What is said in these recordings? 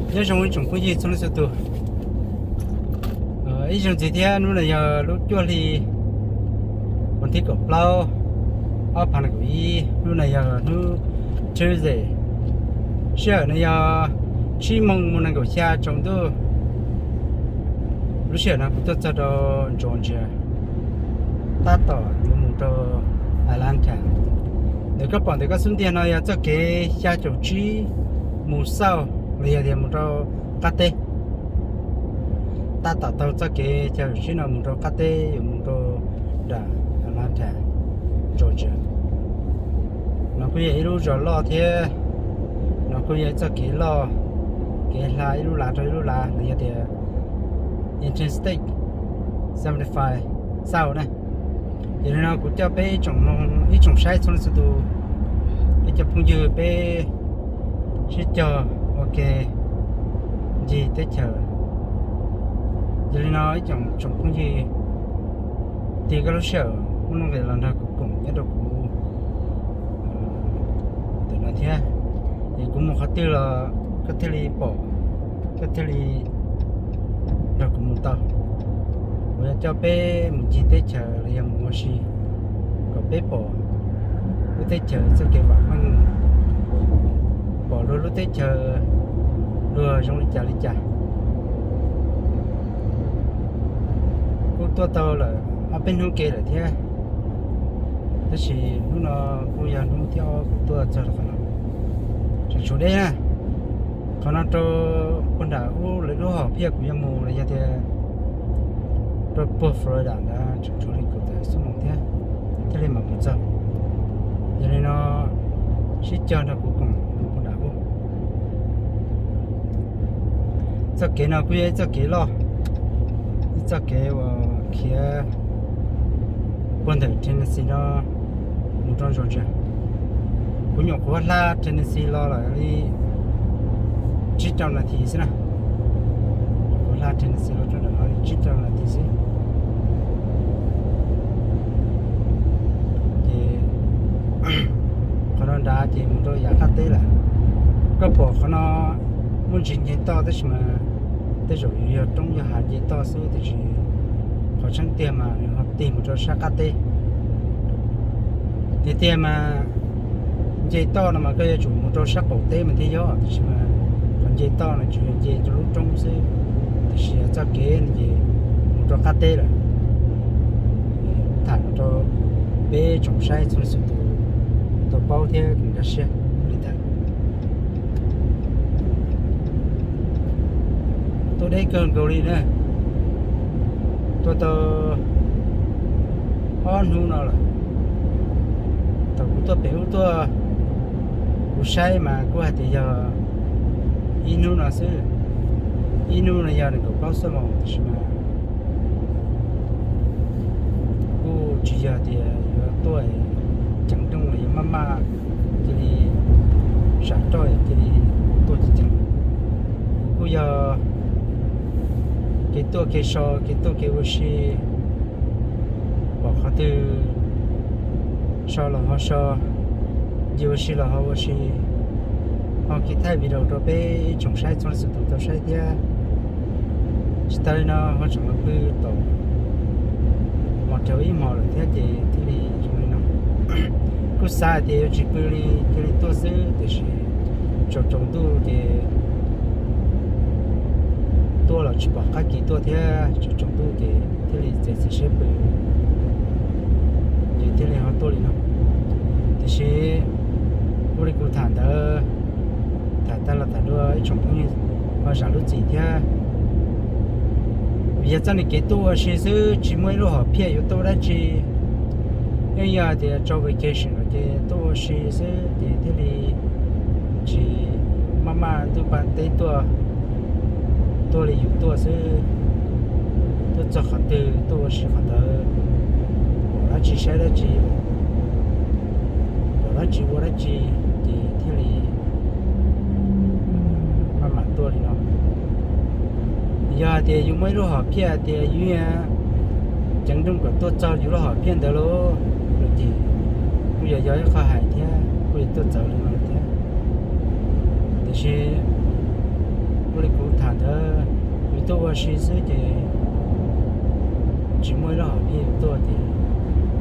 Nyob zoo ib tsoom phooj ywg txhua leej txhua tus, ib zaug ntxiv thiab. Hnub no yog lub cuaj hli, vas thib kaum plaub, ob phav nees nkaum ib. Hnub no yog hnub Tuesday, sij hawm no yog tsib moos mus nees nkaum xya tsaus ntuj. Lub sij hawm no kuv tuaj txog rau Georgia, tab tom yuav mus rau Atlanta. Ntawm koj pom ntawm koj xub ntiag no yog txoj kev xya caum tsib mus south los yog tias mus rau qab teb. Tab tom taug txoj kev xya caum tsib no mus rau qab teb, yuav mus rau nram Atlanta, Georgia. No kuj yog ib lub zos loj thiab, no kuj yog ib txoj kev loj, kev hla ib lub lav rau ib lub lav los yog tias Interstate seventy five south na. Yog li no kuv coj peb ib tsoom saib txhua leej txhua tus, peb cov phooj ywg peb sib cog ua ke ncig teb chaws. Yog li no ib tsoom phooj ywg, tig koj lub sij hawm muaj nuj nqis los nrog kuv koom nyob rau kuv ntawm no thiab. Es kuv mus qhov twg los koj thiaj li pom, koj thiaj li nrog kuv mus tau. Kuv yuav coj peb mus ncig teb chaws los yog mus ua si kom peb pom lub teb chaws txoj kev vam meej, pom luag lub teb chaws luag zoo li cas li cas. Kuj tuaj tau lawm ob peb hnub ke lawm thiab, tab sis hnub no kuj yog hnub thib ob kuv tuaj txog rau qhov no. Tseem tshuav deb na, qhov no rau puag nram ub lawv lub hom phiaj kuv yuav mus los yog tias rau puag Florida ntawd tseem tshuav li kaum tawm xuab moos thiab thiaj li mam mus txog. Yog li no sib cog nrog kuv koom mus puag nram ub. Txoj kev no kuj yog ib txoj kev loj, ib txoj kev uas khiav puag ntawm Tennessee no mus rau Georgia. Kuv nyuam qhuav hla Tennessee los lawm li tsib rau nas this xwb na. Kuv hla Tennessee los rau nram no li tsib rau nas this xwb. Ces qhov no nrad ces mus rau yav qab teb lawm. Koj pom qhov no muaj ntsis nce toj tab sis mas tej zaum yuav yog roob yog hav nce toj xwb, tiam sis qhov tseeb tiag mas nws ho tig mus rau sab qab teb. Tiag tiag mas nce toj no mas koj yuav tsum mus rau sab qaum teb mas thiaj yog, tiam sis mas qhov nce toj no tsuas yog nce rau lub roob xwb, tiam sis txoj kev no ces mus rau qab teb lawm. Tham no rau peb tsoom saib txhua leej txhua tus tau paub thiab nkag siab li ntawd. Tuaj deb kawg nkaus li na, tuaj tau ob hnub no lawm. Thaum kuv tuaj pem ub tuaj, kuv saib mas kuj hais tias yog ib hnub no xwb, ib hnub no yog nees nkaum plaub xuab moos, tab sis mas kuj tsis yog tias yuav tuaj ceev nrooj los yuav maj maj cia li sam roj cia li tuaj ceev ceev. Kuv kuj yog kev tuaj kev so, kev tuaj kev ua si, pom qhov twg so los ho so, ncig ua si los ho ua si, ho kev thaij video rau peb tsoom saib txhua leej txhua tus tau saib thiab. Tsis tas li no ho tseem los pw tom motel ib hmos lawm thiab ces thiaj li zoo li no. Kuj xav hais tias yuav tsis pw li, cia li tuaj xwb, tiam sis tsaus tsaus ntuj ces tuaj los tsis pom qab kis tuaj thiab, tsaus tsaus ntuj ces thiaj li txiav txim siab pw, ces thiaj li ho tuaj li no. Tiam sis ua li kuv tham ntawd, tham tag los tham dua ib tsoom phooj ywg ho zam lub txim thiab. Vim yog txoj niag kev tuaj ua si xwb tsis muaj ib lub hom phiaj yuav tuaj ua dab tsi. Yeej yog hais tias tso vacation los ces tuaj ua si xwb ces thiaj li tsis maj maj ntuj pa teb tuaj, tuaj li yus tuaj xwb. Tuaj txog qhov twg tuaj ua si qhov ntawd, pom dab tsi saib dab tsi, pom dab tsi ua dab tsi, ces thiaj li maj mam tuaj li no. Yog hais tias yus muaj ib lub hom phiaj tias yus ceev nrooj kom tuaj txog yus lub hom phiaj ntawd lauj, no ces kuj yog yog ib qho hais thiab kuj yuav tuaj txawv li no thiab. Tiam sis ua Tuaj ua si xwb ces tsis muaj ib lub hom phiaj tuaj ces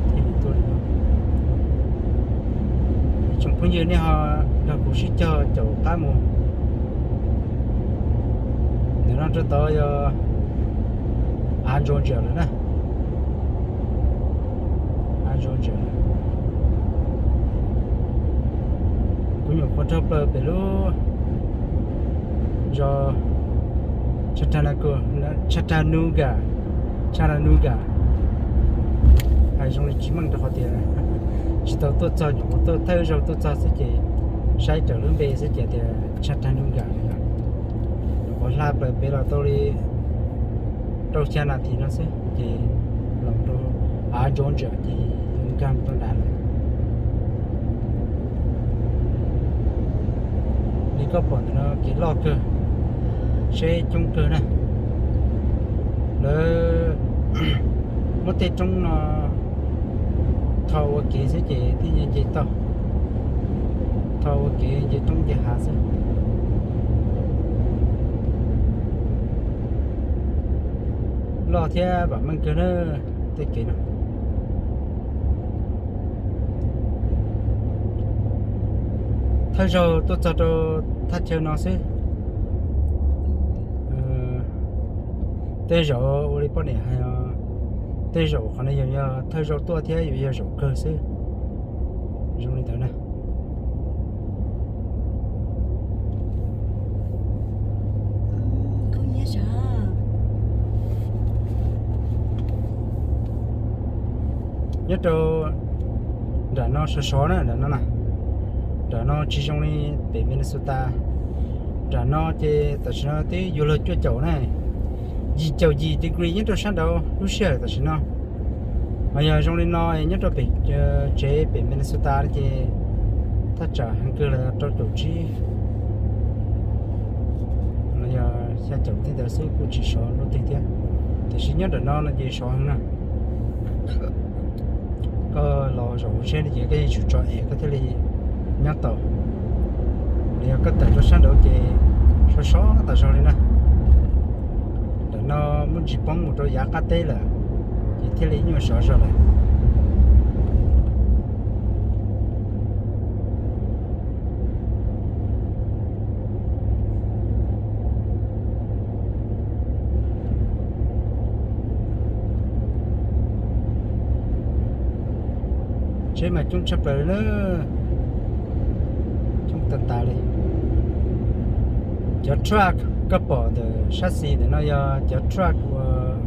thiaj li tuaj li no. Tsoom phooj ywg nej ho nrog kuv sib cog caum qab mus. Ntawm no rau tod yog av Georgia lawm na. Av Georgia. Kuv nyuam qhuav raug plaws pem lub zos Chattanooga, Chattanooga, Chattanooga. Hais zoo li tsis meej rau qhov tias tsis tau tuaj txog, nyuam qhuav tuaj thawj zaug tuaj txog xwb ces saib raws lub npe xwb ces tias Chattanooga li. Nyuam qhuav hla plaws pem los tau li rau xya nas this no xwb ces los rau av Georgia ces nkag mus rau nrad lawm. Li koj pom ntawm no kev loj kawg, tsheb coob kawg na. Lawv muab tej roob no tho ua kev xwb ces thiaj nce tau. Tho ua kev nce roob nce hav xwb. Loj thiab vam meej kawg na tej kev no. Thawj zaug tuaj txog rau thaj chaw no xwb. Tej zaum ua li poj niam hais, tej zaum qhov no yog, yog thawj zaug tuaj thiab yuav yog zaum kawg xwb. Zoo li ntawd na. Nyob rau nram no sov sov na, nram no na. Nram no tsis zoo li pem Minnesota. Nram no ces tam sim no twb yuav luag cuaj caum na, yim caum yim degree nyob rau sab nraud lub sij hawm tam sim no. Mas yog zoo li no nyob rau pem tsev pem Minnesota ces thaj tsam heev kawg los rau caum tsib los yog xya caum tej ntawd xwb, kuj tsis sov luaj twg thiab. Tiam sis nyob nram no no ces sov heev na. Koj los zaum hauv tsheb no ces koj yeej tsum tso es koj thiaj li nyob tau. Los yog koj tawm rau sab nraud ces sov sov tas zog li na. Ntawm no muaj ntsis poob mus rau yav qab teb lawm, ces thiaj li nyuaj sov zog lawm. Tsheb mas coob tshaj plaws li na, coob tas tas li. Cov truck koj pom ntawm sab xis ntawm no yog cov truck uas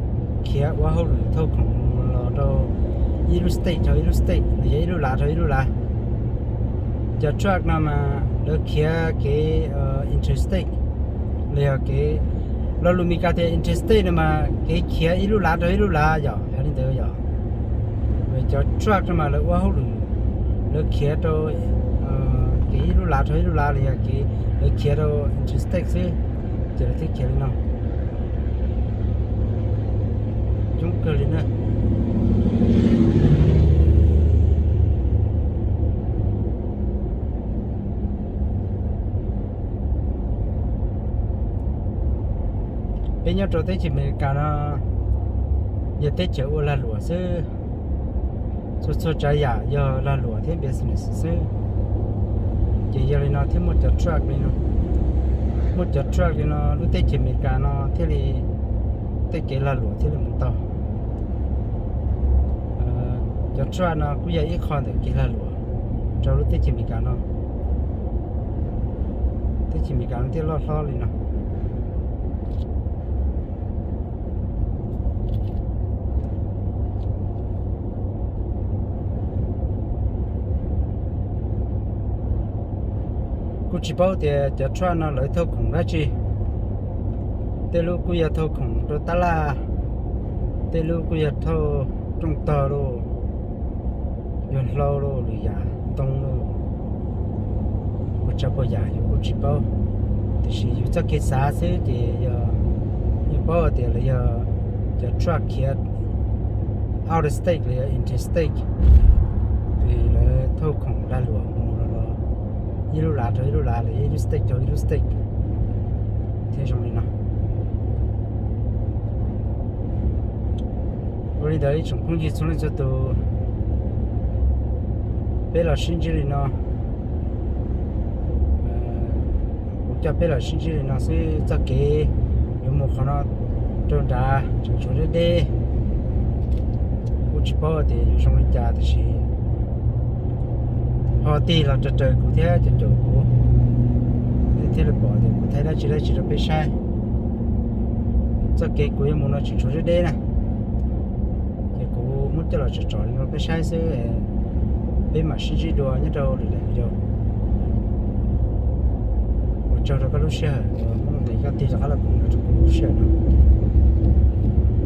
khiav ua hauj lwm thauj khoom los rau ib lub state rau ib lub state los yog ib lub lav rau ib lub lav. Cov truck no mas lawv khiav kev interstate los yog kev, lo lus Meskas tias interstate no mas kev khiav ib lub lav rau ib lub lav yom, hais li ntawd yom. Cov truck no mas lawv ua hauj lwm, lawv khiav rau kev ib lub lav rau ib lub lav los yog kev lawv khiav rau interstate xwb, ces lawv thiaj khiav li no. Coob kawg li na. Peb nyob rau teb chaws Amelikas no yog teb chaws ua lag luam xwb, txhua txhua tsav yam yog lag luam thiab business xwb. Ces yog li no thiaj muaj cov truck li no, muaj cov truck li no lub teb chaws Amelikas no thiaj li tej kev lag luam thiaj li mus tau. Cov truck no kuj yog ib qho ntawm kev lag luam rau lub teb chaws Amelikas no. Teb chaws Amelikas no thiaj loj hlob li no. Kuj tsis paub tias cov truck no lawv thauj khoom dab tsi. Tej lub kuj yog thauj khoom rau tab laj, tej lub kuj yog thauj rooj tog lauj, yog hlau lauj, lwm yam ntoo lauj, ua tsav puas yam yus kuj tsis paub. Tiam sis yus txoj kev xav xwb ces yog, yeej paub tias lawv yog cov truck khiav out of state los yog interstate, es lawv thauj khoom lag luam mus los los ib lub lav rau ib lub lav los ib lub state rau ib lub state thiaj zoo li no. Li ntawd ib tsoom phooj ywg txhua leej txhua tus, peb los sib ntsib li no, kuv coj peb los sib ntsib li no xwb, txoj kev yuav mus qhov no rau nrad tseem tshuav deb deb. Kuj tsis paub tias yuav zoo li cas tiam sis ho tig los raws raws kuv thiab caum caum kuv, nej thiaj li pom tias kuv thaij dab tsi dab tsi rau peb saib. Txoj kev kuv yuav mus no tseem tshuav deb deb na, ces kuv muab coj los tsom tsom li no peb saib xwb, peb mam sib ntsib dua nyob rau lwm daim video. Ua tsaug rau koj lub sij hawm uas muab lub ntev koj tig rov qab los koom nrog rau kuv lub sij hawm no.